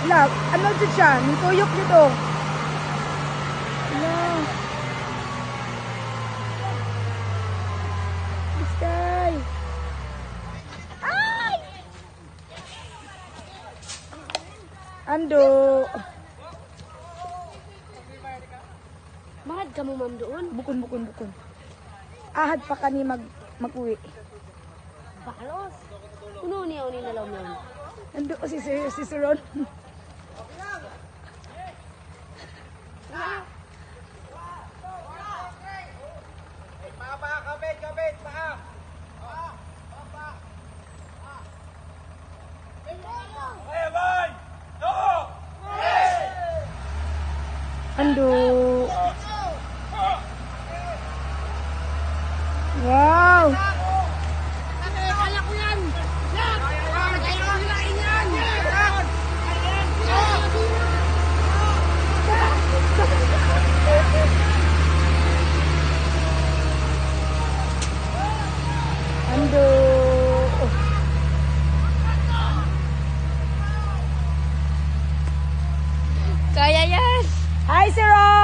Wala, ano dyan siya? Nituyok dito. Wala. Sky. Ay! Ando. Mahad ka mo, ma'am, doon. Bukon, bukon, bukon. Ahad pa kani mag-uwi. Balos. Puno niya ni nalaw, ma'am. Ando si Sir Ron. Paa, kapit, kapit, paa. Hey, one, two, Ando. Wow! Kaya ko yan! Yan! Kaya ko hilain yan! Ando. Kaya yan! Hi, Sir Ron!